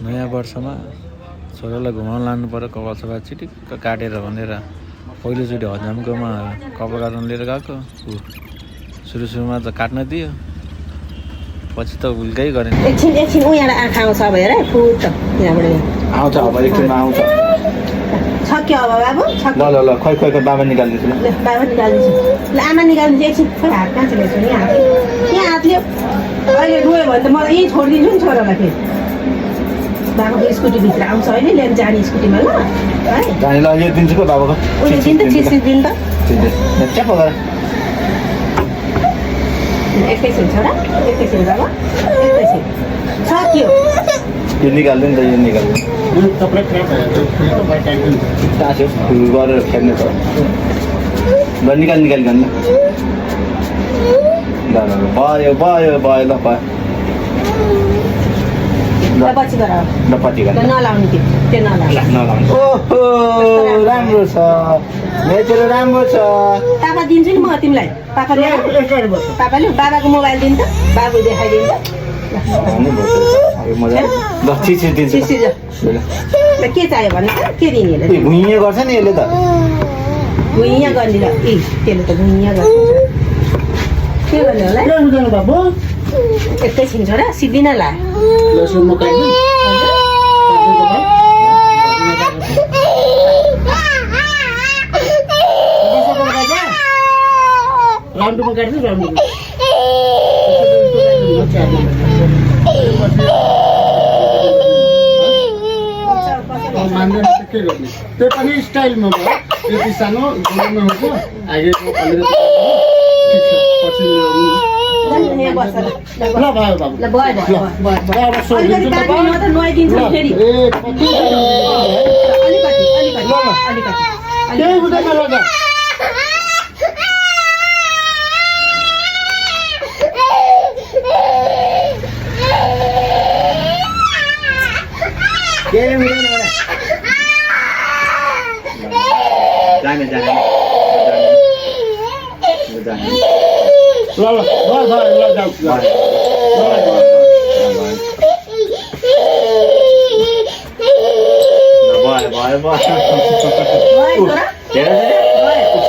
नयाँ वर्षमा छोरालाई घुमाउन लानु पऱ्यो कपाल सफा चिटिक्क काटेर भनेर पहिलोचोटि हजामकोमा कपाल काट्न लिएर गएको सुरुमा त काट्न दियो पछि त उल्कै गरेन एकछिन उ यहाँ आँखा आउँछ अब हेर फुट यहाँबाट आउँछ अब एकछिनमा आउँछ सक्यो अब बाबु ल खै बाबा निकाल्दिन्छु ल बाबा निकाल्दिन्छु ल आमा निकाल्दिन्छु एकछिन खोइ हात कहाँ चलेको छु यहाँ हातले अहिले रोयो भने त मलाई यहीँ छोडिदिन्छु नि छोरालाई फेरि बाबाको स्कुटीभित्र आउँछ होइन लिएर जाने स्कुटीमा ल है जाने ल यो दिन्छु पो बाबाको उयो दिनु त चिसी दिनु त च्याप गर एकैछिन छोरा एकैछिन बाबा एकैछिन सक्यो यो निकाल्नु नि त यो निकाल्नु तास्यो फुल गरेर फेर्ने त ल निकाल गर्नु ल भयो ल ल पछि गर ल पछि गर नलाउने त्यो नलाउने ओहो राम्रो छ मेरो राम्रो छ पापा दिन्छु नि म तिमीलाई पापाले बाबाको मोबाइल दिनु त बाबु देखाइदिनु त ल चिसी दिन्छु ल के चाहियो भने त के दिने भुइँ गर्छ नि यसले त भुइँ गर्ने र त्यसले त भुइँ गर्छ के गर्ने होला बाबु एकैछिन छोरा सिद्धिन ला राउन्डमा काट्छु राउन्डमा के गर्ने त्यो पनि स्टाइलमा भयो त्यति सानो गुलामा हुन्छ आगेको अलिकति पछि ल भयो बाबु ल भयो केही हुँदैन राजा केही हुँदैन जाने ल जाऊ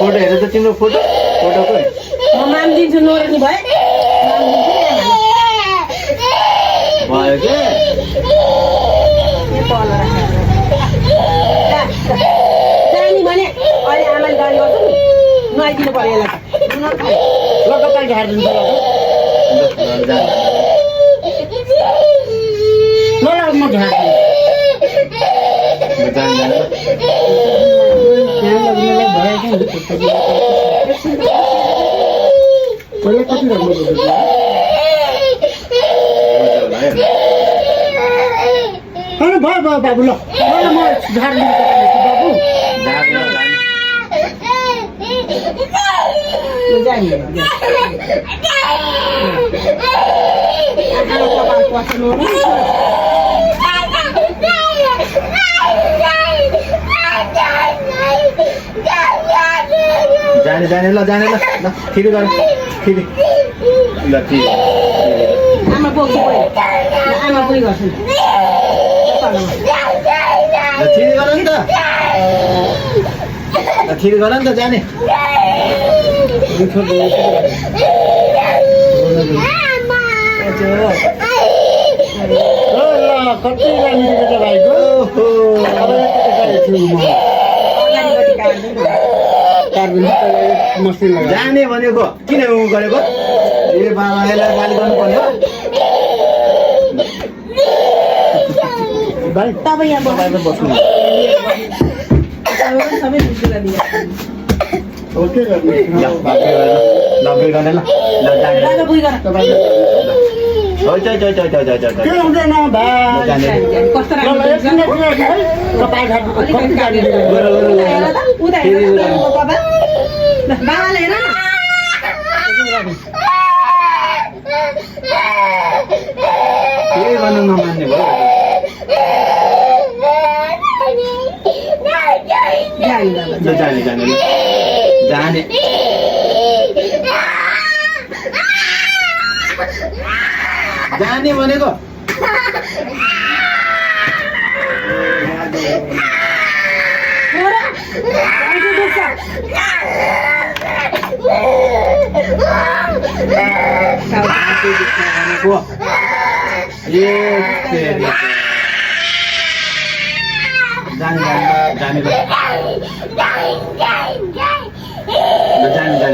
फोटो हेर त तिम्रो फोटो म माम दिन्छु नोर्नी भयो भयो के जाने भने अहिले आमाले गाडी गर्छ नि नुहाइदिनु पर्यो यसलाई ल कता झारिदिन्छ ल म झारिदिन्छु पहिला कति राम्रो भयो बाबु ल म झारिदिन्छु बाबु जाने ल फेरि गर फेरि ल ठिक आमा बोक्छु आमा बुढी गर्छु ठिक गर नि त ठिक गर नि त जाने कति राम्रो भाइको जाने भनेको किन उ गरेको ए बाबालाई गाली गर्नु पर्यो भाइ तपाईँ यहाँ बस्नु सबै ओके गर्ने ल बुढी गर के हुँदैन कस्तो बाबाले हेर के गर्नु नमान्ने भयो जाने जाने भनेको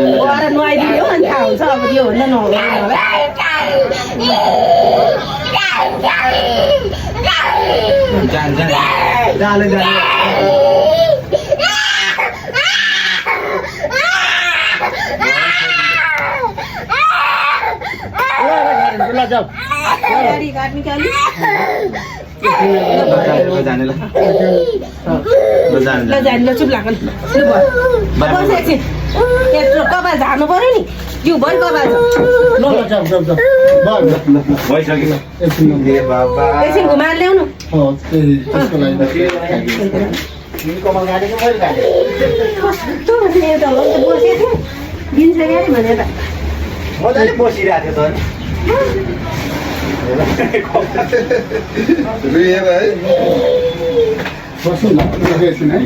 गएर नुहाइदियो अनि थाहा हुन्छ अब त्यो भन्दा नहुँदैन होला गाडी काट निकाली ल जाने ल चुप लाग्नु लु बस एकछिन यत्रो कपाल झार्नु पर्यो नि जिउभरि कपाल एकछिन घुमाएर ल्याउनु कस्तो भने एउटा हो त बसेको थियो दिन्छ गाडी भनेर मजाले बसिरहेको थियो बस्नु न एकछिन है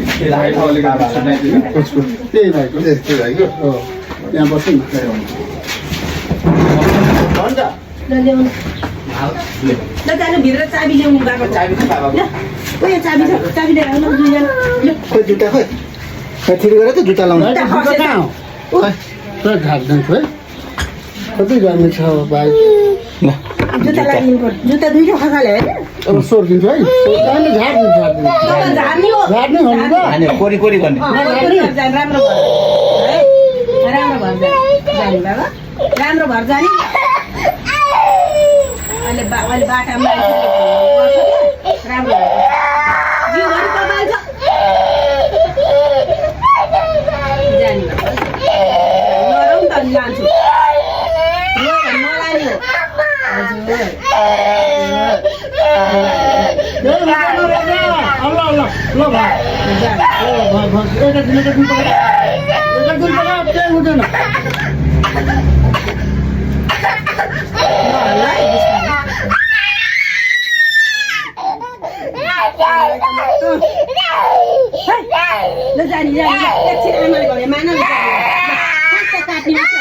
त्यही भएको यहाँ बस्नु न ल ल्याउनु ल जानु भित्र चाबी ल्याउनु बाबा ल उयो चाबी छ चाबी लिएर आउनु दुईजना ल खोइ जुत्ता खोइ ठिक गरेर त जुत्ता लाउनु जुत्ता खसेछ है कति जाने छ भाइ जुत्ता लागिनु पर्छ जुत्ता दुईटा खसाल्यो होइन अब सोधिदिन्छु है झार्ने हो झार्ने हो नि त कोरी कोरी गर्ने राम्रो घर जाने बाबा राम्रो घर जाने अहिले अहिले बाटामा राम्रो जिउभरि कपाल छ जाने नरौँ त लान्छु नलाने हो ल जानी एकछिन आमाले भने मान काट्ने